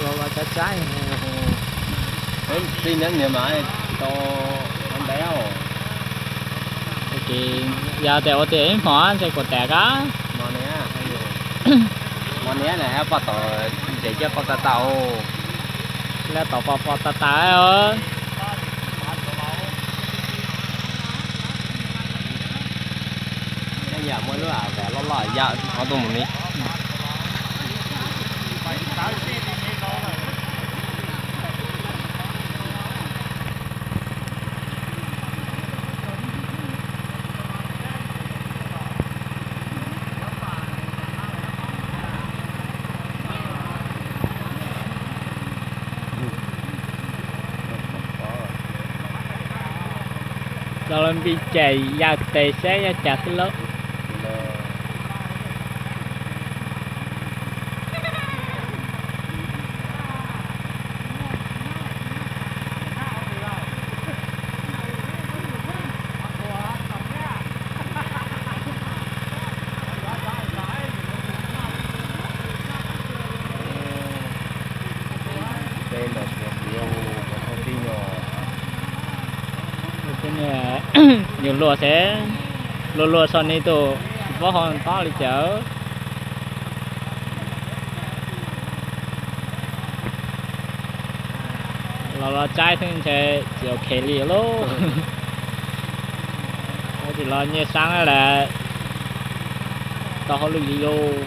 Los los tsaib tsaib. Peb tij nyob niam mas tau ntev. Yog tias ua tias ib hmos ntshe kuv tas kab. Hmos niab na, poj tom ntses coj poj tag tag. Lawv tom poj poj tag tag. Yam muaj lub a loj loj yam qhov tuaj mus ni. Los lawv npij cais ya tes saib yog cas xwb lauj. Yus luag xwb, luag luag so ni tus vaub hau tob li cas. Los los tsaib xwb ntshe tsis ok li lauj. Tsis los nyiaj sab lawm, tau hauj lwm yus yus.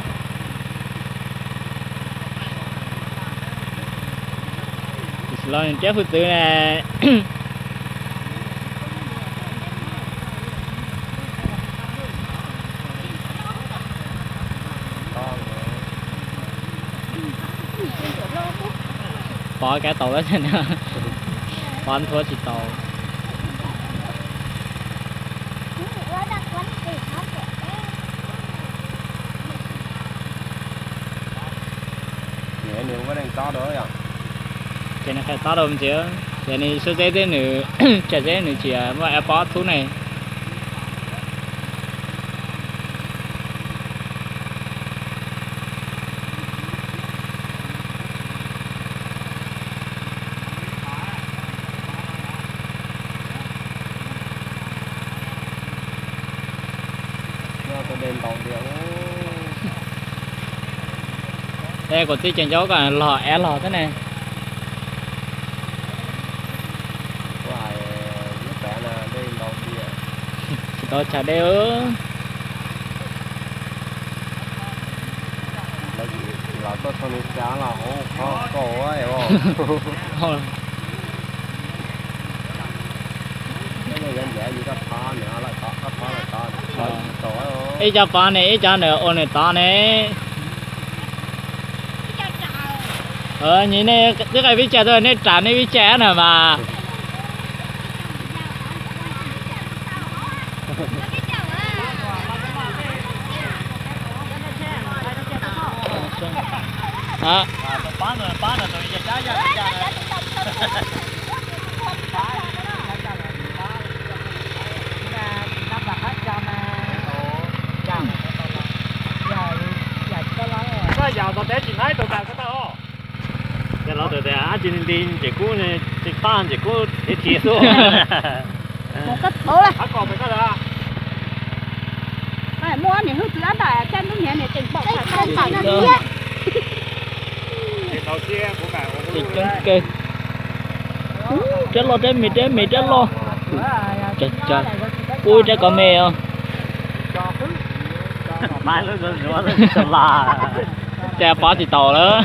Tsis los niag tiab hwj txwv ne. Pov kav tau lawm, pov nthuav tsis tau. Ces nws qhia tob rau ntxiv, ces nws sab zeb teb nws, tsam zeb nws tsis muaj ab pob thub ne. Es kuv tij ces nco kom los ab los xwb ne. Tsis tau tshav dej. Ib co pov ne, ib co nws ua nws tod ne. Nyi nej twb qai vij tsam tuaj, nej ram nej vij tsam na mas. Koj yam tom tev tsis hnaib tus tas koj tau. Ces los tus tias ab tsi nti nti ntses kub, tsis pab ntses kub thiab tsis xub. Muaj niam hwj txwv ab ntam thiab lub niag niam tseem pom tawm tawm thiab. Rab loj rab me, rab me rab loj. Ub, rab kov me os. Cas pov tsis taus lawm.